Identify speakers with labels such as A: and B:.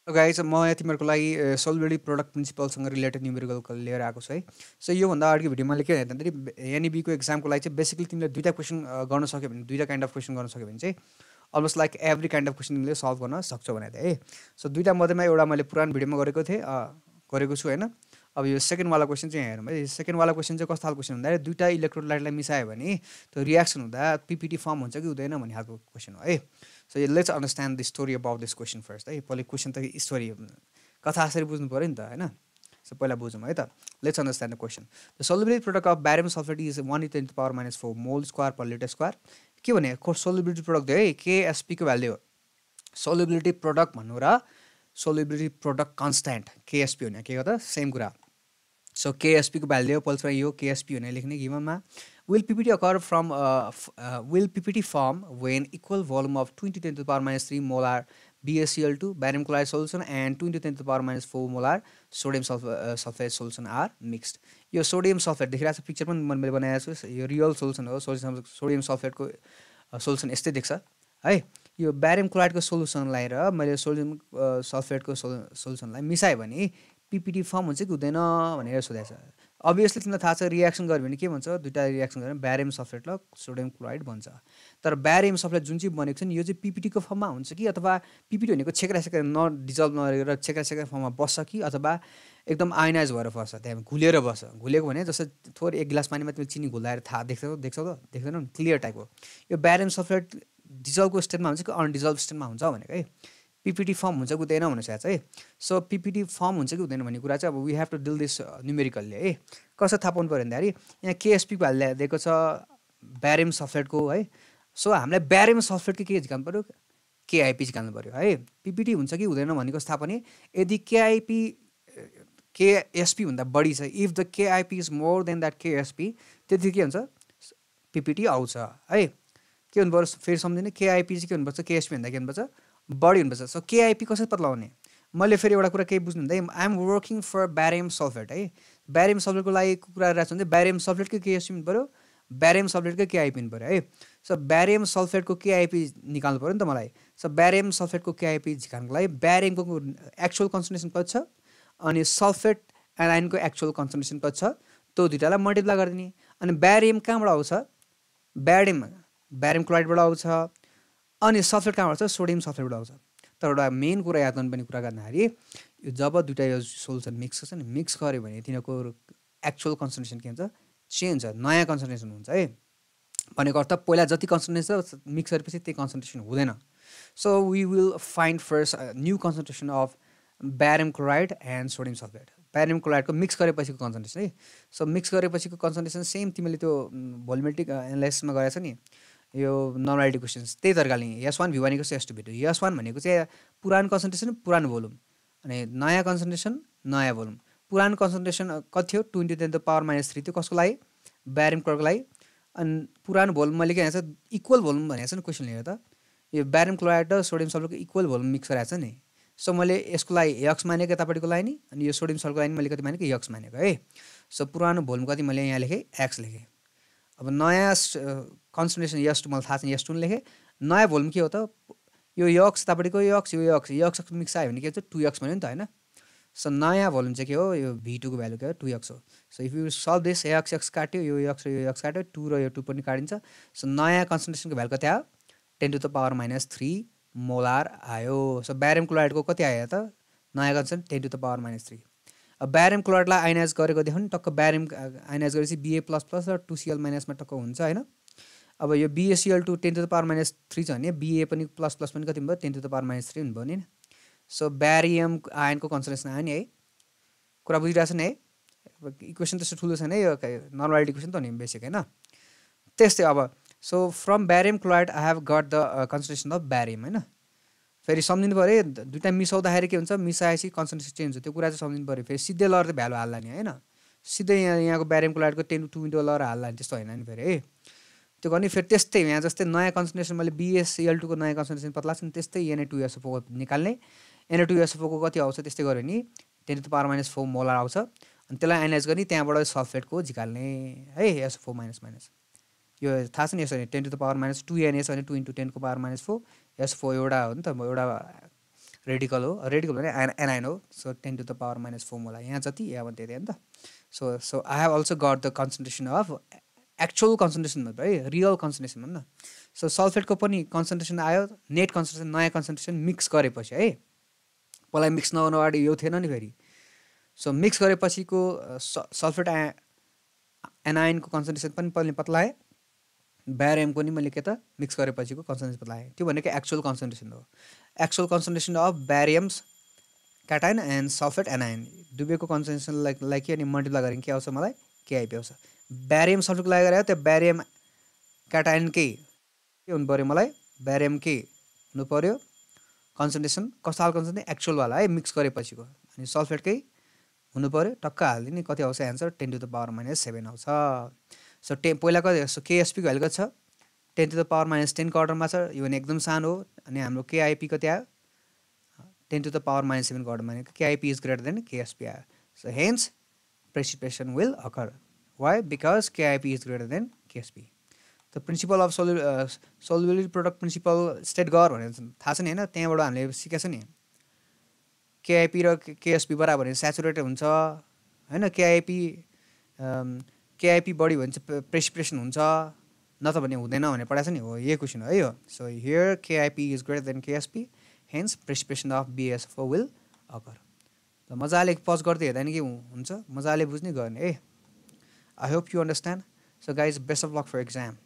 A: Guys म यहाँ तिमीहरूको लागि सोलिबिलिटी प्रोडक्ट प्रिन्सिपलसँग रिलेटेड न्युमेरिकल लिएर आएको छु है। सो योभन्दा अगाडिको भिडियो मैले के भन्दाखेरि एनइबीको एक्जामको लागि चाहिँ बेसिकली तिमीले दुईवटा क्वेसन गर्न सक्यो भने, दुईवटा काइन्ड अफ क्वेसन गर्न सक्यो भने चाहिँ almost like every kind of question तिमीले सल्भ गर्न सक्छौ भनेको थिएँ है। सो दुईवटा मध्येमा एउटा मैले पुरानो भिडियोमा गरेको थिएँ, गरेको छु होइन। अब यो सेकेन्डवाला क्वेसन चाहिँ हेरौँ है। सेकेन्डवाला क्वेसन चाहिँ कस्तो खालको क्वेसन भन्दाखेरि दुईवटा इलेक्ट्रोलाइटलाई मिसायो भने त्यो रियाक्सन हुँदा पिपिटी फर्म हुन्छ कि हुँदैन भन्ने खालको क्वेसन हो है। So let's understand the story about this question first है। पहिला क्वेसन त स्टोरी कथा यसरी बुझ्नु पऱ्यो नि त होइन। सो पहिला बुझौँ है त। Let's understand the question. The solubility product of barium sulphate is 1 × 10⁻⁴ mole square per litre square. के भने सोलिबिलिटी प्रोडक्ट है, केएसपीको भ्याल्यु हो। सोलिबिलिटी प्रोडक्ट भन्नु र सोलिबिलिटी प्रोडक्ट कन्सटेन्ट केएसपी हुने के हो त सेम कुरा। सो केएसपीको भ्याल्यु पल्समा यो केएसपी हुने लेख्ने गिभनमा will PPT occur from will PPT form when equal volume of 20 × 10⁻³ molar BaCl2 barium chloride solution and 20 × 10⁻⁴ molar sodium sulfate solution are mixed। यो sodium sulphate देखिरहेको छ पिक्चर पनि मैले बनाएको छु। यो रियल सोल्युसन हो। सोडियम सल्फेटको सोल्युसन यस्तै देख्छ है। यो ब्यारियम क्लोराइडको सोल्युसनलाई र मैले सोडियम सल्फेटको सोल्युसनलाई मिसायो भने पिपिटी फर्म हुन्छ कि हुँदैन भनेर सोधेको छ। अभियसली तिमीलाई थाहा छ रियाक्सन गर्यो भने के भन्छ, दुईवटा रियाक्सन गर्यो भने ब्यारियम सल्फेट र सोडियम क्लोराइड भन्छ। तर ब्यारियम सल्फेट जुन चाहिँ बनेको छ नि यो चाहिँ पिपिटीको फर्ममा हुन्छ कि अथवा पिपिटी भनेको छेक्रा नडिजल्भ नगरेर छेक्रा फर्ममा बस्छ कि अथवा एकदम आयोनाइज भएर बस्छ, त्यहाँ घुलेर बस्छ। घुलेको भने जस्तै थोरै एक गिलास पानीमा तिमीले चिनी घुलाएर थाहा देख्छौ त देख्दैनौ नि, क्लियर टाइप हो। यो ब्यारियम सल्फेट डिजल्भको स्टेटमा हुन्छ कि अनडिजल्भ स्टेटमा हुन्छ भनेको है। पिपिटी फर्म हुन्छ कि हुँदैन भन्नु छ है। सो पिपिटी फर्म हुन्छ कि हुँदैन भन्ने कुरा चाहिँ अब we have to deal this numerically है। कसरी थाहा पाउनु पऱ्यो भन्दाखेरि यहाँ केएसपी भ्यालु दिएको छ ब्यारियम सल्फेटको है। सो हामीलाई ब्यारियम सल्फेटको के झिकाल्नु पऱ्यो, केआइपी झिकाल्नु पऱ्यो है। पिपिटी हुन्छ कि हुँदैन भनेको थाहा पनि यदि केआइपी केएसपी भन्दा बढी छ, if the KIP is more than that KSP, त्यति के हुन्छ पिपिटी आउँछ है। के हुनु पऱ्यो फेरि सम्झिने, केआइपी चाहिँ के हुनुपर्छ, केएसपी भन्दा के हुनुपर्छ बढी हुनुपर्छ। सो केआइपी कसरी पत्ता लगाउने, मैले फेरि एउटा कुरा केही बुझ्नु हुँदै आइएम वर्किङ फर ब्यारियम सल्फेट है। ब्यारियम सल्फेटको लागि कुरा गरिरहेको छ भने ब्यारियम सल्फेटकै केएसपी हुनु पऱ्यो, ब्यारियम सल्फेटकै केआइपी हुनु पऱ्यो है। सो ब्यारियम सल्फेटको केआइपी निकाल्नु पऱ्यो नि त मलाई। सो ब्यारियम सल्फेटको केआइपी झिकाल्नुको लागि ब्यारियमको एक्चुअल कन्सन्ट्रेसन कति छ अनि सल्फेट एनाइनको एक्चुअल कन्सन्ट्रेसन कति छ, त्यो दुइटालाई मल्टिप्लाई गरिदिने। अनि ब्यारियम कहाँबाट आउँछ, ब्यारियम क्लोराइडबाट आउँछ। अनि सल्फेट कहाँबाट आउँछ, सोडियम सल्फेटबाट आउँछ। तर एउटा मेन कुरा याद गर्नुपर्ने कुरा गर्दाखेरि यो जब दुइटा यो सोल्युसन मिक्स गर्छ नि, मिक्स गऱ्यो भने तिनीहरूको एक्चुअल कन्सन्ट्रेसन के हुन्छ, चेन्ज हुन्छ, नयाँ कन्सन्ट्रेसन हुन्छ है। भनेको अर्थ पहिला जति कन्सन्ट्रेसन छ मिक्स गरेपछि त्यही कन्सन्ट्रेसन हुँदैन। So we will find first new concentration of barium chloride and sodium sulphate. Barium क्लोराइडको मिक्स गरेपछिको कन्सन्ट्रेसन है। सो मिक्स गरेपछिको कन्सन्ट्रेसन सेम तिमीले त्यो भोल्युमेट्रिक एनालाइसिसमा गरेको छ नि, यो नर्मालिटी क्वेसन्स त्यही तरिकाले S1 V1 = S2 V2। S1 भनेको चाहिँ पुरानो कन्सन्ट्रेसन पुरानो भोल्युम, अनि नयाँ कन्सन्ट्रेसन नयाँ भोल्युम। पुरानो कन्सन्ट्रेसन कति थियो 20⁻³ थियो कसको लागि, ब्यारियम क्लोराइडको लागि। अनि पुरानो भोल्युम मैले के भनेको छ इक्वल भोल्युम भनेको छ नि क्वेसन लेखेर त, यो ब्यारियम क्लोराइड र सोडियम सल्फेटको इक्वल भोल्युम मिक्स गराएको छ नि। सो मैले यसको लागि एक्स मानेको यतापट्टिको लागि नि, अनि यो सोडियम सल्फेटको लागि मैले कति मानेको एक्स मानेको है। सो पुरानो भोल्युम कति मैले यहाँ लेखेँ एक्स लेखेँ। अब नयाँ कन्सन्ट्रेसन S2 मलाई थाहा छैन, S2 लेखेँ। नयाँ भोल्युम के हो त, यो यक्स यतापट्टिको यक्स यो यक्स मिक्स आयो भने के हुन्छ 2x भन्यो नि त होइन। सो नयाँ भोल्युम चाहिँ के हो, यो V2 को भ्यालु के हो 2x हो। So if you solve this x काट्यो, यो x र यो x काट्यो, 2 र यो 2 पनि काटिन्छ। सो नयाँ कन्सन्ट्रेसनको भ्यालु कति आयो 10⁻³ मोलार आयो। सो ब्यारियम क्लोराइडको कति आयो त नयाँ कन्सन्ट्रेसन 10⁻³। अब ब्यारियम क्लोराइडलाई आइनाइज गरेको देख्यो नि टक्क ब्यारियम आइनाइज गरेपछि Ba++ र 2Cl- मा टक्क हुन्छ होइन। अब यो BaCl2 10⁻³ छ भने Ba पनि प्लस पनि कति भयो 10⁻³ हुनुभयो नि। सो ब्यारियम आयनको कन्सन्ट्रेसन आयो नि है, कुरा बुझिरहेछ नि है। इक्वेसन त्यस्तो ठुलो छैन है, यो नर्मालिटी इक्वेसन त नि बेसिक होइन। त्यस्तै अब so from barium chloride I have got the concentration of barium होइन। फेरि सम्झिनु पऱ्यो दुइटा मिसाउँदाखेरि के हुन्छ, मिसाएपछि कन्सन्ट्रेसन चेन्ज हुन्छ, त्यो कुरा चाहिँ सम्झिनु पऱ्यो। फेरि सिधै लएर त भ्यालु हाल्ला नि होइन, सिधै यहाँको ब्यारियम क्लोराइडको 10/2 लएर हाल्ला नि, त्यस्तो होइन नि फेरि है। त्यो गर्ने फेरि त्यस्तै यहाँ जस्तै नयाँ कन्सन्ट्रेसन मैले BaCl2 को नयाँ कन्सन्ट्रेसन पत्ला छ नि, त्यस्तै Na2SO4 निकाल्ने। Na2SO4 को कति आउँछ त्यस्तै गऱ्यो भने 10⁻⁴ मोलर आउँछ। अनि त्यसलाई एनालाइज गर्ने, त्यहाँबाट सल्फेटको झिकाल्ने है SO4-। यो थाहा छ नि यसरी 10⁻² Na छ भने 2 × 10⁻⁴ S4 एउटा हो नि त, एउटा रेडिकल हो, रेडिकल भने एनाइन हो। So 10 to the power minus 4 मोल यहाँ जति यहाँ पनि त्यति हो नि त। So I have also got the concentration of actual concentration है, रियल कन्सन्ट्रेसन भन्न। सो सल्फेटको पनि कन्सन्ट्रेसन आयो, नेट कन्सन्ट्रेसन, नयाँ कन्सन्ट्रेसन मिक्स गरेपछि है, पहिला मिक्स नगर्नु अगाडि यो थिएन नि फेरि। सो मिक्स गरेपछिको सल्फेट एनाइनको कन्सन्ट्रेसन पनि पहिले पत्लाएँ, ब्यारियमको नि मैले के त मिक्स गरेपछिको कन्सन्ट्रेसन पत्लाएँ। त्यो भनेको एक्चुअल कन्सन्ट्रेसन हो। Actual concentration of bariums cation and sulphate anion दुवैको कन्सन्ट्रेसनलाई के अनि मल्टिप्लाई गरेँ के आउँछ मलाई केआइपी आउँछ। ब्यारियम सल्फेटको लागि गरे त्यो ब्यारियम क्याटाइनकै के हुनु पऱ्यो मलाई, ब्यारियमकै हुनु पऱ्यो कन्सन्ट्रेसन, कस्तो खालको कन्सन्ट्रेसन एक्चुअलवाला है मिक्स गरेपछिको, अनि सल्फेटकै हुनु पऱ्यो, टक्क हालिदिने कति आउँछ answer 10 to the power minus 7 आउँछ। सो पहिलाको केएसपीको भ्यालु कति छ 10 to the power minus 10 को अर्डरमा छ, यो भने एकदम सानो हो। अनि हाम्रो केआइपी कति आयो 10 to the power minus 7 को अर्डरमा, भनेको KIP is greater than KSP आयो। So hence precipitation will occur, why because KIP is greater than KSP. The principle of solubility product principle state गर भनेर थाहा छ नि होइन, त्यहाँबाट हामीले सिकेको छ नि केआइपी र केएसपी बराबर सेचुरेटेड हुन्छ होइन, केआइपी बढी भने चाहिँ प्रेसिपिटेसन हुन्छ, नत्र भने हुँदैन भनेर पढाएको छ नि, हो यही क्वेसन हो है यो। So here KIP is greater than KSP, hence precipitation of BSFO will occur. ल मजाले पज गर्दै हेर्दा नि के हुन्छ, मजाले बुझ्ने गर्ने है। I hope you understand. So guys best of luck for exam.